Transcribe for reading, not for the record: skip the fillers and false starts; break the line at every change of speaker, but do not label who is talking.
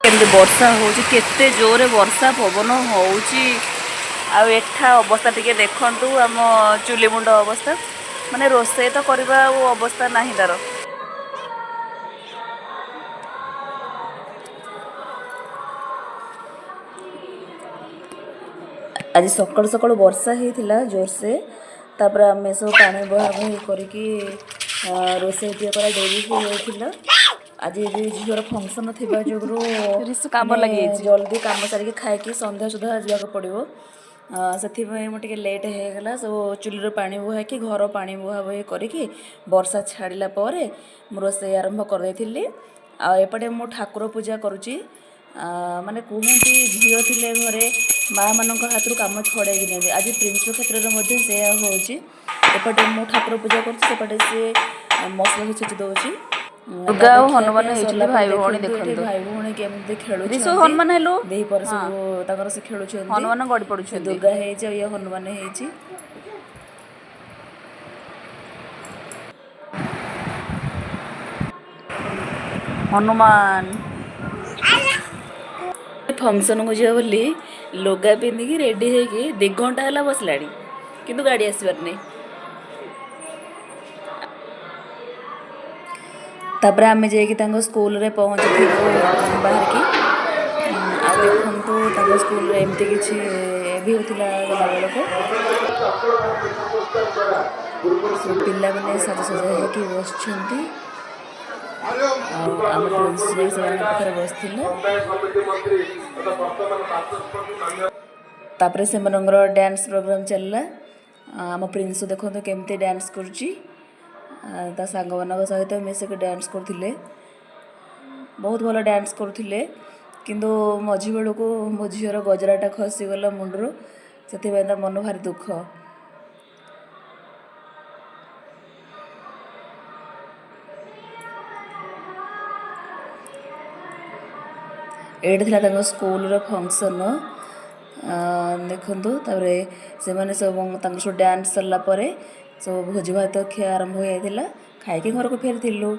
କେମିତି ବର୍ଷା ହେଉଛି, କେତେ ଜୋରେ ବର୍ଷା ପବନ ହେଉଛି। ଆଉ ଏଠା ଅବସ୍ଥା ଟିକେ ଦେଖନ୍ତୁ, ଆମ ଚୁଲି ମୁଣ୍ଡ ଅବସ୍ଥା, ମାନେ ରୋଷେଇ ତ କରିବା ଆଉ ଅବସ୍ଥା ନାହିଁ ତାର। ଆଜି ସକାଳୁ ସକାଳୁ ବର୍ଷା ହେଇଥିଲା ଜୋରସେ। ତାପରେ ଆମେ ସବୁ ପାଣି ବହାବହି କରିକି ରୋଷେଇ ଟିକେ କରିବା ଡେରି ହେଇଯାଇଥିଲା। ଆଜି ବି ଝିଅର ଫଙ୍କସନ୍ ଥିବା ଯୋଗୁରୁ
ରିସୁ କାମ
ମାନେ
ଲାଗିଯାଇଛି।
ଜଲ୍ଦି କାମ ସାରିକି ଖାଇକି ସନ୍ଧ୍ୟା ସୁଦ୍ଧା ଯିବାକୁ ପଡ଼ିବ। ସେଥିପାଇଁ ମୁଁ ଟିକେ ଲେଟ୍ ହେଇଗଲା। ସବୁ ଚୁଲିରୁ ପାଣି ବୁହାଇକି, ଘର ପାଣି ବୁହାବୁହି କରିକି, ବର୍ଷା ଛାଡ଼ିଲା ପରେ ମୁଁ ରୋଷେଇ ଆରମ୍ଭ କରିଦେଇଥିଲି। ଆଉ ଏପଟେ ମୁଁ ଠାକୁର ପୂଜା କରୁଛି। ମାନେ କୁହନ୍ତି, ଝିଅ ଥିଲେ ଘରେ ମାଆମାନଙ୍କ ହାତରୁ କାମ ଛଡ଼େଇକି ନିଅନ୍ତି। ଆଜି ପ୍ରିନ୍ସର କ୍ଷେତ୍ରରେ ମଧ୍ୟ ସେଇଆ ହେଉଛି। ଏପଟେ ମୁଁ ଠାକୁର ପୂଜା କରୁଛି, ସେପଟେ ସିଏ ମସଲା ସବୁ ଛେଚି ଦେଉଛି।
ଦୁର୍ଗା
ତାପରେ
ଆଉ ହନୁମାନ
ଖିଆପିଆ
ହେଇଛନ୍ତି
ସରିଲା ପରେ
ଭାଇ ଭଉଣୀ।
ଦେଖନ୍ତୁ ଏଠି
ଦେଖନ୍ତୁ।
ଭାଇ ଭଉଣୀ କେମିତି
ରିସୁ,
ଖେଳୁଛନ୍ତି।
ହନୁମାନ ହେଲୁ।
ଦ୍ୱିପହରେ ସବୁ ତାଙ୍କର ସେ ଖେଳୁଛନ୍ତି।
ହନୁମାନ ଗଡ଼ି
ସେ
ପଡୁଛନ୍ତି।
ଦୁର୍ଗା ହେଇଛି ଆଉ ଇଏ ହନୁମାନ ହେଇଛି।
ହନୁମାନ।
ଫଙ୍କସନ୍କୁ ଯିବ ବୋଲି ଲୁଗା ପିନ୍ଧିକି ରେଡ଼ି ହେଇକି 2 ଘଣ୍ଟା ହେଲା ବସିଲାଣି, କିନ୍ତୁ ଗାଡ଼ି ଆସିବାର ନାହିଁ। ତାପରେ ଆମେ ଯାଇକି ତାଙ୍କ ସ୍କୁଲରେ ପହଞ୍ଚିଥିଲୁ ବାହାରିକି। ଆଉ ଦେଖନ୍ତୁ, ତାଙ୍କ ସ୍କୁଲରେ ଏମିତି କିଛି ଭିଉ ଥିଲା ଗଲାବେଳକୁ। ସବୁ ପିଲାମାନେ ସାଜସଜା ହେଇକି ବସିଛନ୍ତି ଆଉ ଆମ ପ୍ରିନ୍ସ ଯାଇ ସେମାନଙ୍କ ପାଖରେ ବସିଥିଲେ। ତାପରେ ସେମାନଙ୍କର ଡ୍ୟାନ୍ସ ପ୍ରୋଗ୍ରାମ୍ ଚାଲିଲା। ଆମ ପ୍ରିନ୍ସ ଦେଖନ୍ତୁ କେମିତି ଡ୍ୟାନ୍ସ କରୁଛି। ତା ସାଙ୍ଗମାନଙ୍କ ସହିତ ମିଶିକି ଡ୍ୟାନ୍ସ କରୁଥିଲେ। ବହୁତ ଭଲ ଡ୍ୟାନ୍ସ କରୁଥିଲେ, କିନ୍ତୁ ମଝି ବେଳକୁ ମୋ ଝିଅର ଗଜରାଟା ଖସିଗଲା ମୁଣ୍ଡରୁ। ସେଥିପାଇଁ ତା ମନ ଭାରି ଦୁଃଖ। ଏଇଟା ଥିଲା ତାଙ୍କ ସ୍କୁଲର ଫଙ୍କସନ୍, ଦେଖନ୍ତୁ। ତାପରେ ସେମାନେ ସବୁ ତାଙ୍କର ସବୁ ଡ୍ୟାନ୍ସ ସରିଲା ପରେ ସବୁ ଭୋଜି ଭାତ ଖିଆ ଆରମ୍ଭ ହୋଇଯାଇଥିଲା। ଖାଇକି ଘରକୁ ଫେରିଥିଲୁ।